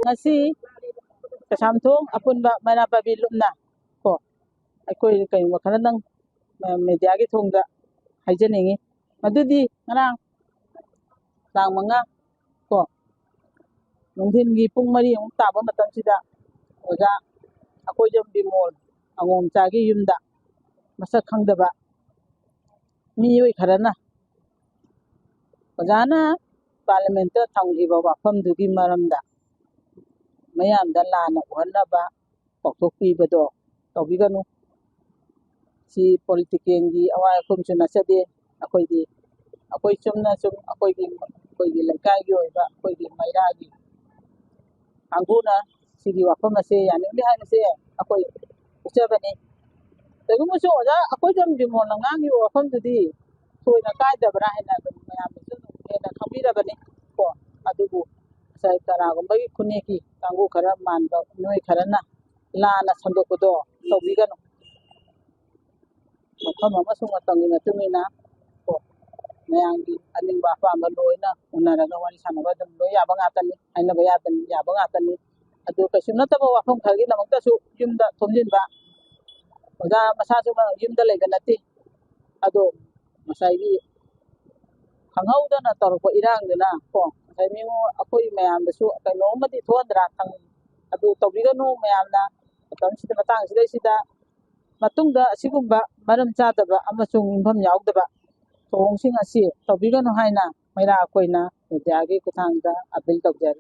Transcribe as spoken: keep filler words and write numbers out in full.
ꯉꯁꯤ ꯀꯩꯁꯥꯝꯊꯣꯡ ꯑꯄꯨꯟꯕ ꯃꯩꯔꯥ ꯄꯥꯏꯕꯤ ꯂꯨꯞꯅ ꯀꯣ, ꯑꯩꯈꯣꯏ ꯀꯩꯒꯨꯝꯕ ꯈꯔꯗꯪ ꯃꯦꯗꯤꯌꯥꯒꯤ ꯊꯣꯡꯗ ꯍꯥꯏꯖꯅꯤꯡꯉꯤ꯫ ꯃꯗꯨꯗꯤ ꯉꯔꯥꯡ ꯇꯥꯡ ꯃꯉꯥ ꯀꯣ, ꯅꯨꯡꯊꯤꯟꯒꯤ ꯄꯨꯡ ꯃꯔꯤꯃꯨꯛ ꯇꯥꯕ ꯃꯇꯝꯁꯤꯗ ꯑꯣꯖꯥ ꯑꯩꯈꯣꯏꯖꯝ ꯕꯤꯃꯣꯜ ꯑꯉꯣꯝꯆꯥꯒꯤ ꯌꯨꯝꯗ ꯃꯁꯛ ꯈꯪꯗꯕ ꯃꯤꯑꯣꯏ ꯈꯔꯅ ꯑꯣꯖꯥꯅ ꯄꯥꯔꯂꯤꯌꯥꯃꯦꯟꯠꯇ ꯊꯝꯈꯤꯕ ꯋꯥꯐꯝꯗꯨꯒꯤ ꯃꯔꯝꯗ ꯃꯌꯥꯝꯗ ꯂꯥꯟꯅ ꯎꯍꯟꯅꯕ ꯄꯥꯎꯊꯣꯛꯄꯤꯕꯗꯣ ꯇꯧꯕꯤꯒꯅꯨ꯫ ꯁꯤ ꯄꯣꯂꯤꯇꯤꯀꯦꯜꯒꯤ ꯑꯋꯥꯏ ꯑꯈꯨꯝꯁꯨ ꯅꯠꯆꯗꯦ꯫ ꯑꯩꯈꯣꯏꯗꯤ, ꯑꯩꯈꯣꯏ ꯆꯨꯝꯅ ꯁꯨꯝ ꯑꯩꯈꯣꯏꯒꯤ, ꯑꯩꯈꯣꯏꯒꯤ ꯂꯩꯀꯥꯏꯒꯤ ꯑꯣꯏꯕ, ꯑꯩꯈꯣꯏꯒꯤ ꯃꯩꯔꯥꯒꯤ ꯀꯥꯡꯕꯨꯅ ꯁꯤꯒꯤ ꯋꯥꯐꯝ ꯑꯁꯦ ꯌꯥꯅꯤꯡꯗꯦ ꯍꯥꯏꯕꯁꯦ ꯑꯩꯈꯣꯏ ꯎꯠꯆꯕꯅꯤ꯫ ꯀꯩꯒꯨꯝꯕꯁꯨ ꯑꯣꯖꯥ ꯑꯩꯈꯣꯏ ꯖꯝ ꯕꯤꯃꯣꯜꯅ ꯉꯥꯡꯉꯤꯕ ꯋꯥꯐꯝꯗꯨꯗꯤ ꯊꯣꯏꯅ ꯀꯥꯏꯗꯕ꯭ꯔꯥ ꯍꯥꯏꯅ ꯑꯗꯨꯝ ꯃꯌꯥꯝꯅꯁꯨ ꯑꯗꯨꯝ ꯍꯦꯟꯅ ꯈꯪꯕꯤꯔꯕꯅꯤ ꯀꯣ꯫ ꯑꯗꯨꯕꯨ ꯉꯁꯥꯏ ꯀꯅꯥꯒꯨꯝꯕꯒꯤ ꯈꯨꯅꯦꯛꯀꯤ ꯀꯥꯡꯕꯨ ꯈꯔ ꯃꯥꯟꯕ ꯃꯤꯑꯣꯏ ꯈꯔꯅ ꯂꯥꯟꯅ ꯁꯟꯗꯣꯛꯄꯗꯣ ꯇꯧꯕꯤꯒꯅꯨ꯫ ꯃꯐꯝ ꯑꯃꯁꯨꯡ ꯃꯇꯝꯒꯤ ꯃꯇꯨꯡ ꯏꯟꯅ ꯀꯣ, ꯃꯌꯥꯝꯒꯤ ꯑꯅꯤꯡꯕ ꯑꯄꯥꯝꯕ ꯂꯣꯏꯅ ꯎꯅꯔꯒ ꯋꯥꯔꯤ ꯁꯥꯟꯅꯕ ꯑꯗꯨꯝ ꯂꯣꯏ ꯌꯥꯕ ꯉꯥꯛꯇꯅꯤ, ꯍꯥꯏꯅꯕ ꯌꯥꯗꯅꯤ, ꯌꯥꯕ ꯉꯥꯛꯇꯅꯤ꯫ ꯑꯗꯨ ꯀꯩꯁꯨ ꯅꯠꯇꯕ ꯋꯥꯐꯝ ꯈꯔꯒꯤꯗꯃꯛꯇꯁꯨ ꯌꯨꯝꯗ ꯊꯣꯝꯖꯤꯟꯕ, ꯑꯣꯖꯥ ꯃꯁꯥꯁꯨ ꯌꯨꯝꯗ ꯂꯩꯕ ꯅꯠꯇꯦ꯫ ꯑꯗꯣ ꯉꯁꯥꯏꯒꯤ ꯈꯪꯍꯧꯗꯅ ꯇꯧꯔꯛꯄ ꯏꯔꯥꯡꯗꯨꯅ ꯀꯣ, ꯉꯁꯥꯏ ꯃꯤꯉꯣꯟ, ꯑꯩꯈꯣꯏ ꯃꯌꯥꯝꯗꯁꯨ ꯀꯩꯅꯣꯝꯃꯗꯤ ꯊꯣꯛꯍꯟꯗ꯭ꯔꯥ ꯈꯪ-, ꯑꯗꯨ ꯇꯧꯕꯤꯒꯅꯨ ꯃꯌꯥꯝꯅ꯫ ꯃꯇꯝꯁꯤꯗ, ꯃꯇꯥꯡꯁꯤꯗꯩꯁꯤꯗ ꯃꯇꯨꯡꯗ ꯑꯁꯤꯒꯨꯝꯕ ꯃꯔꯝ ꯆꯥꯗꯕ ꯑꯃꯁꯨꯡ ꯌꯨꯝꯐꯝ ꯌꯥꯎꯗꯕ ꯊꯧꯑꯣꯡꯁꯤꯡ ꯑꯁꯤ ꯇꯧꯕꯤꯒꯅꯨ ꯍꯥꯏꯅ ꯃꯩꯔꯥ ꯑꯩꯈꯣꯏꯅ ꯃꯦꯗꯤꯌꯥꯒꯤ ꯈꯨꯠꯊꯥꯡꯗ ꯑꯄꯤꯜ ꯇꯧꯖꯔꯤ꯫